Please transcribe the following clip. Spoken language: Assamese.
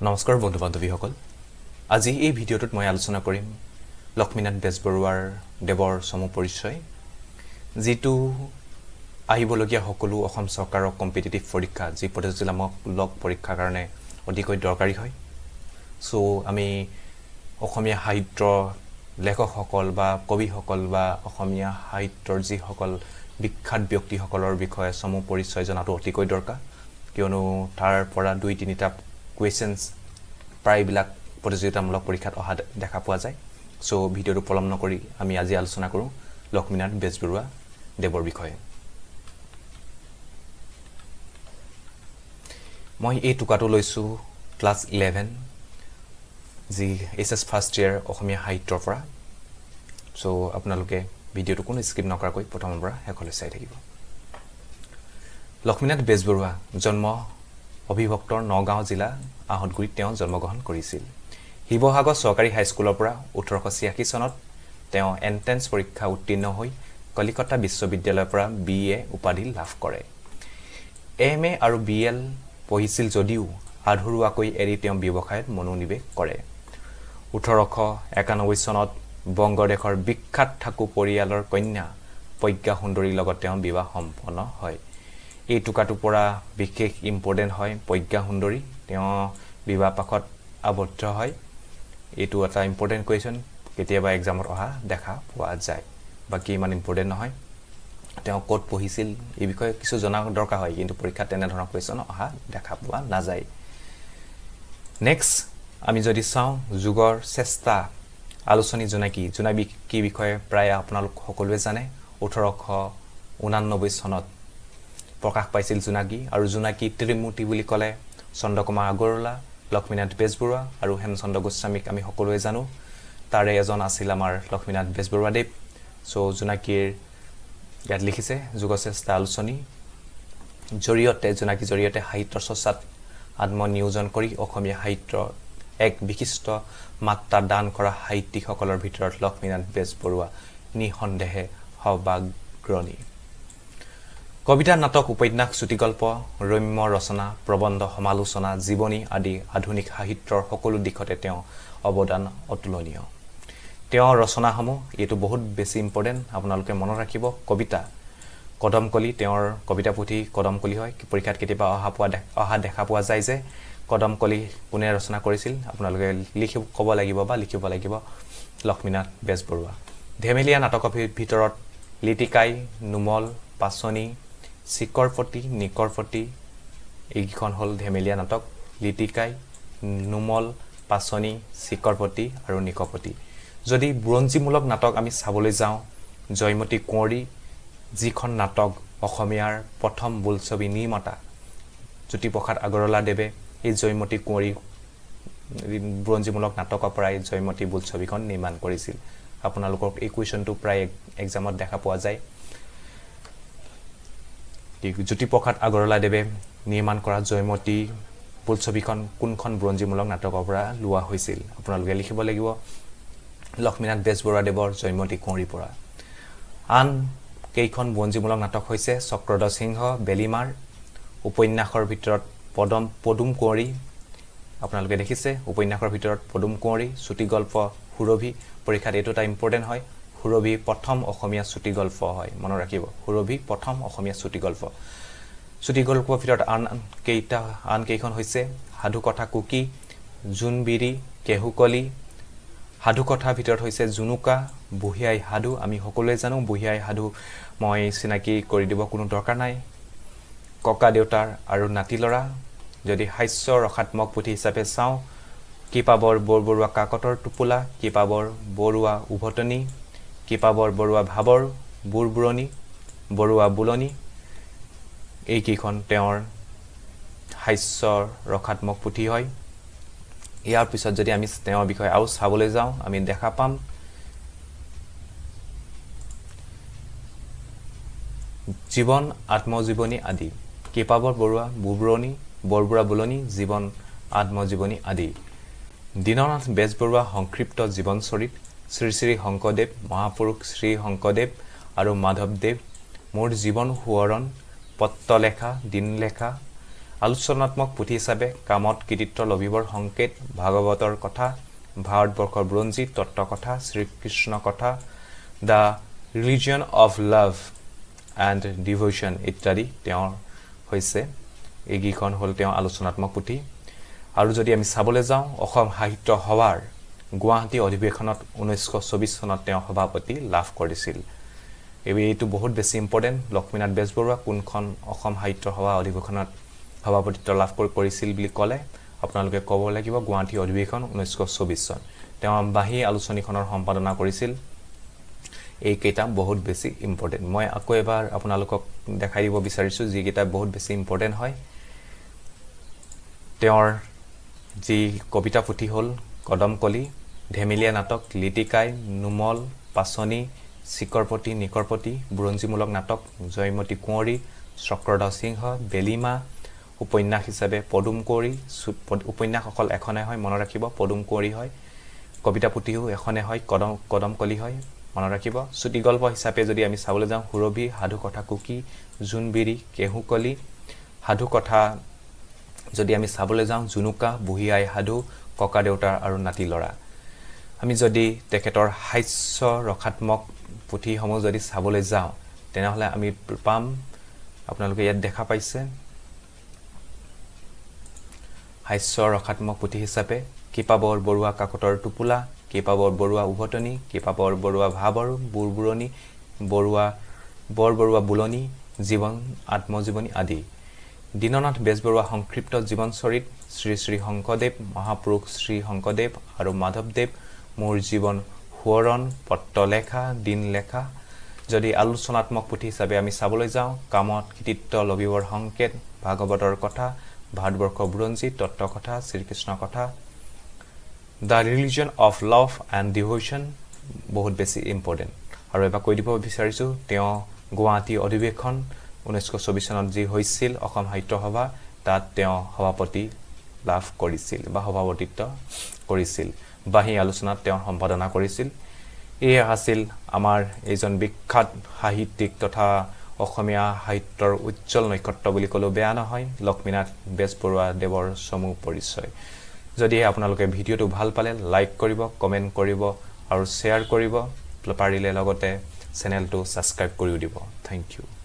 নমস্কাৰ বন্ধু বান্ধৱীসকল, আজি এই ভিডিঅ'টোত মই আলোচনা কৰিম লক্ষ্মীনাথ বেজবৰুৱাৰ দেৱৰ চমু পৰিচয়, যিটো আহিবলগীয়া সকলো অসম চৰকাৰৰ কম্পিটিটিভ পৰীক্ষা, যি প্ৰতিযোগিতামূলক পৰীক্ষাৰ কাৰণে অতিকৈ দৰকাৰী হয়। চ' আমি অসমীয়া সাহিত্য লেখকসকল বা কবিসকল বা অসমীয়া সাহিত্যৰ যিসকল বিখ্যাত ব্যক্তিসকলৰ বিষয়ে চমু পৰিচয় জনাটো অতিকৈ দৰকাৰ, কিয়নো তাৰ পৰা দুই তিনিটা কুৱেশ্যনছ প্ৰায়বিলাক প্ৰতিযোগিতামূলক পৰীক্ষাত অহা দেখা পোৱা যায়। চ' ভিডিঅ'টো পলম নকৰি আমি আজি আলোচনা কৰোঁ লক্ষ্মীনাথ বেজবৰুৱা দেৱৰ বিষয়ে। মই এই টোকাটো লৈছোঁ ক্লাছ 11, যি এইচ এছ ফাৰ্ষ্ট ইয়েৰ অসমীয়া সাহিত্যৰ পৰা। চ' আপোনালোকে ভিডিঅ'টো কোনো স্কিপ নকৰাকৈ প্ৰথমৰ পৰা শেষলৈ চাই থাকিব। লক্ষ্মীনাথ বেজবৰুৱা জন্ম অবিভক্তৰ নগাঁও জিলা আহঁতগুৰিত তেওঁ জন্মগ্ৰহণ কৰিছিল। শিৱসাগৰ চৰকাৰী হাইস্কুলৰ পৰা 1886 চনত তেওঁ এণ্ট্ৰেন্স পৰীক্ষা উত্তীৰ্ণ হৈ কলিকতা বিশ্ববিদ্যালয়ৰ পৰা বি এ উপাধি লাভ কৰে। এম এ আৰু বি এল পঢ়িছিল যদিও আধৰুৱাকৈ এৰি তেওঁ ব্যৱসায়ত মনোনিৱেশ কৰে। 1891 চনত বংগদেশৰ বিখ্যাত ঠাকুৰ পৰিয়ালৰ কন্যা প্ৰজ্ঞা সুন্দৰীৰ লগত তেওঁ বিবাহ সম্পন্ন হয়। এই টোকাটোৰ পৰা বিশেষ ইম্পৰ্টেণ্ট হয়। প্ৰজ্ঞা সুন্দৰী, তেওঁ বিবাহ পাশত আবদ্ধ হয়। এইটো এটা ইম্পৰ্টেণ্ট কুৱেশ্যন, কেতিয়াবা এক্সামত অহা দেখা পোৱা যায়। বাকী ইমান ইম্পৰ্টেণ্ট নহয়। তেওঁ ক'ত পঢ়িছিল, এই বিষয়ে কিছু জনা দৰকাৰ হয়, কিন্তু পৰীক্ষাত তেনেধৰণৰ কুৱেশ্যন অহা দেখা পোৱা নাযায়। নেক্সট আমি যদি চাওঁ, যুগৰ চেষ্টা আলোচনী জোনাকী। জোনাকী বিষয়ে প্ৰায় আপোনালোক সকলোৱে জানে। 1889 চনত প্ৰকাশ পাইছিল জোনাকী। আৰু জোনাকী ত্ৰিমূৰ্তি বুলি ক'লে চন্দ্ৰকুমাৰ আগৰৱালা, লক্ষ্মীনাথ বেজবৰুৱা আৰু হেমচন্দ্ৰ গোস্বামীক আমি সকলোৱে জানো। তাৰে এজন আছিল আমাৰ লক্ষ্মীনাথ বেজবৰুৱাদেৱ। চ' জোনাকীৰ ইয়াত লিখিছে, যুগচেষ্টা আলোচনী জৰিয়তে, জোনাকীৰ জৰিয়তে সাহিত্য চৰ্চাত আত্মনিয়োজন কৰি অসমীয়া সাহিত্যৰ এক বিশিষ্ট মাত্ৰা দান কৰা সাহিত্যিকসকলৰ ভিতৰত লক্ষ্মীনাথ বেজবৰুৱা নিঃসন্দেহে সৰ্বাগ্ৰণী। কবিতা, নাটক, উপন্যাস, চুটিগল্প, ৰম্য ৰচনা, প্ৰবন্ধ, সমালোচনা, জীৱনী আদি আধুনিক সাহিত্যৰ সকলো দিশতে তেওঁ অৱদান অতুলনীয়। তেওঁৰ ৰচনাসমূহ, এইটো বহুত বেছি ইম্পৰ্টেণ্ট, আপোনালোকে মনত ৰাখিব। কবিতা কদমকলি, তেওঁৰ কবিতা পুথি কদমকলি হয়। পৰীক্ষাত কেতিয়াবা অহা দেখা পোৱা যায় যে কদমকলি কোনে ৰচনা কৰিছিল, আপোনালোকে লিখি ক'ব লাগিব বা লিখিব লাগিব লক্ষ্মীনাথ বেজবৰুৱা। ধেমেলীয়া নাটকৰ ভিতৰত লিটিকাই, নুমল, পাচনি, চিকৰপতি, নিকৰপতি, এইকেইখন হ'ল ধেমেলীয়া নাটক। লিটিকাই, নুমল, পাচনি, চিকৰপতি আৰু নিকপতি। যদি বুৰঞ্জীমূলক নাটক আমি চাবলৈ যাওঁ, জয়মতী কুঁৱৰী, যিখন নাটক অসমীয়াৰ প্ৰথম বোলছবি নিৰ্মাতা জ্যোতিপ্ৰসাদ আগৰৱালাদেৱে এই জয়মতী কুঁৱৰী বুৰঞ্জীমূলক নাটকৰ পৰাই জয়মতী বোলছবিখন নিৰ্মাণ কৰিছিল। আপোনালোকক এই কুৱেশ্যনটো প্ৰায় এক্সামত দেখা পোৱা যায়। জ্যোতিপ্ৰসাদ আগৰৱালাদেৱে নিৰ্মাণ কৰা জয়মতী বোলছবিখন কোনখন বুৰঞ্জীমূলক নাটকৰ পৰা লোৱা হৈছিল? আপোনালোকে লিখিব লাগিব লক্ষ্মীনাথ বেজবৰুৱাদেৱৰ জয়মতী কুঁৱৰীৰ পৰা। আন কেইখন বুৰঞ্জীমূলক নাটক হৈছে চক্ৰধ্বজ সিংহ, বেলিমাৰ। উপন্যাসৰ ভিতৰত পদুম কুঁৱৰী, আপোনালোকে দেখিছে, উপন্যাসৰ ভিতৰত পদুম কুঁৱৰী। চুটিগল্প সুৰভি। পৰীক্ষাত এইটো এটা ইম্পৰ্টেণ্ট হয়। সুৰভি প্ৰথম অসমীয়া চুটিগল্প হয়, মনত ৰাখিব। সুৰভি প্ৰথম অসমীয়া চুটিগল্প। চুটিগল্পৰ ভিতৰত আন কেইখন হৈছে সাধুকথা কুকি, জোনবিৰি, কেহুকলি। সাধুকথাৰ ভিতৰত হৈছে জুনুকা, বুঢ়ী আই সাধু। আমি সকলোৱে জানো বুঢ়ী আই সাধু, মই চিনাকি কৰি দিব কোনো দৰকাৰ নাই। ককা দেউতাৰ আৰু নাতি ল'ৰা। যদি হাস্য ৰসাত্মক পুথি হিচাপে চাওঁ, কৃপাবৰ বৰবৰুৱা কাকতৰ টোপোলা, কৃপাবৰ বৰুৱা উভতনি, কৃপাবৰ বৰুৱা ভাবৰ বুৰবুৰণি, বৰুৱা বুলনি, এইকেইখন তেওঁৰ হাস্য ৰসাত্মক পুথি হয়। ইয়াৰ পিছত যদি আমি তেওঁৰ বিষয়ে আৰু চাবলৈ যাওঁ, আমি দেখা পাম জীৱন, আত্মজীৱনী আদি। কৃপাবৰ বৰুৱা বুৰবুৰণি, বৰবৰুৱা বুলনি, জীৱন, আত্মজীৱনী আদি। দীননাথ বেজবৰুৱা সংক্ষিপ্ত জীৱন চৰিত, শ্ৰী শ্ৰী শংকৰদেৱ, মহাপুৰুষ শ্ৰী শংকৰদেৱ আৰু মাধৱদেৱ, মোৰ জীৱন সোঁৱৰণ, পত্ৰলেখা, দিনলেখা আলোচনাত্মক পুথি হিচাপে কামত কৃতিত্ব লভিবৰ সংকেত, ভাগৱতৰ কথা, ভাৰতবৰ্ষৰ বুৰঞ্জী, তত্ত্বকথা, শ্ৰীকৃষ্ণ কথা, The Religion of Love and Devotion ইত্যাদি তেওঁৰ হৈছে। এইকেইখন হ'ল তেওঁৰ আলোচনাত্মক পুথি। আৰু যদি আমি চাবলৈ যাওঁ, অসম সাহিত্য সভাৰ গুৱাহাটী অধিৱেশনত 1924 চনত তেওঁ সভাপতি লাভ কৰিছিল। এইটো বহুত বেছি ইম্পৰ্টেণ্ট। লক্ষ্মীনাথ বেজবৰুৱা কোনখন অসম সাহিত্য সভা অধিৱেশনত সভাপতিত্ব লাভ কৰিছিল বুলি ক'লে আপোনালোকে ক'ব লাগিব গুৱাহাটী অধিৱেশন, 1924 চন। তেওঁ বাঁহী আলোচনীখনৰ সম্পাদনা কৰিছিল। এইকেইটা বহুত বেছি ইম্পৰ্টেণ্ট। মই আকৌ এবাৰ আপোনালোকক দেখাই দিব বিচাৰিছোঁ যিকেইটা বহুত বেছি ইম্পৰ্টেণ্ট হয়। তেওঁৰ যি কবিতা পুথি হ'ল কদমকলি, ধেমেলীয়া নাটক লিটিকাই, নোমল, পাচনি, চিকৰপতি নিকৰপতি, বুৰঞ্জীমূলক নাটক জয়মতী কুঁৱৰী, চক্ৰধ্বজ সিংহ, বেলিমা, উপন্যাস হিচাপে পদুম কুঁৱৰী। উপন্যাস অকল এখনে হয়, মনত ৰাখিব, পদুম কুঁৱৰী হয়। কবিতা পুথিও এখনে হয়, কদমকলি হয়, মনত ৰাখিব। চুটিগল্প হিচাপে যদি আমি চাবলৈ যাওঁ, সুৰভি, সাধুকথা কুকি, জোনবিৰি, কেহুকলি। সাধুকথা যদি আমি চাবলৈ যাওঁ, জুনুকা, বুঢ়ী আই সাধু, ককা দেউতাৰ আৰু নাতি ল'ৰা। আমি যদি তেখেতৰ হাস্য ৰসাত্মক পুথিসমূহ যদি চাবলৈ যাওঁ, তেনেহ'লে আমি পাম, আপোনালোকে ইয়াত দেখা পাইছে, হাস্য ৰসাত্মক পুথি হিচাপে কৃপাবৰ বৰুৱা কাকতৰ টোপোলা, কৃপাবৰ বৰুৱা উভতনি, কৃপাবৰ বৰুৱা ভাৱৰ বুৰবুৰণি, বৰুৱা বৰবৰুৱা বুলনি, জীৱন আত্মজীৱনী আদি। দীননাথ বেজবৰুৱা সংক্ষিপ্ত জীৱন চৰিত, শ্ৰী শ্ৰী শংকৰদেৱ, মহাপুৰুষ শ্ৰী শংকৰদেৱ আৰু মাধৱদেৱ, মোৰ জীৱন সোঁৱৰণ, পত্ৰলেখা, দিনলেখা। যদি আলোচনাত্মক পুথি হিচাপে আমি চাবলৈ যাওঁ, কামত কৃতিত্ব লভিবৰ সংকেত, ভাগৱতৰ কথা, ভাৰতবৰ্ষ বুৰঞ্জী, তত্ত্বকথা, শ্ৰীকৃষ্ণ কথা, The Religion of Love and Devotion বহুত বেছি ইম্পৰ্টেণ্ট। আৰু এবাৰ কৈ দিব বিচাৰিছোঁ, তেওঁ গুৱাহাটী অধিৱেশন 1924 চনত যি হৈছিল অসম সাহিত্য সভা, তাত তেওঁ সভাপতি লাভ কৰিছিল বা সভাপতিত্ব কৰিছিল। বাঁহী আলোচনাত তেওঁ সম্পাদনা কৰিছিল। এয়া আছিল আমাৰ এইজন বিখ্যাত সাহিত্যিক তথা অসমীয়া সাহিত্যৰ উজ্জ্বল নক্ষত্ৰ বুলি ক'লেও বেয়া নহয়, লক্ষ্মীনাথ বেজবৰুৱা দেৱৰ চমু পৰিচয়। যদিহে আপোনালোকে ভিডিঅ'টো ভাল পালে লাইক কৰিব, কমেণ্ট কৰিব আৰু শ্বেয়াৰ কৰিব। পাৰিলে লগতে চেনেলটো ছাবস্ক্ৰাইব কৰিও দিব। Thank U.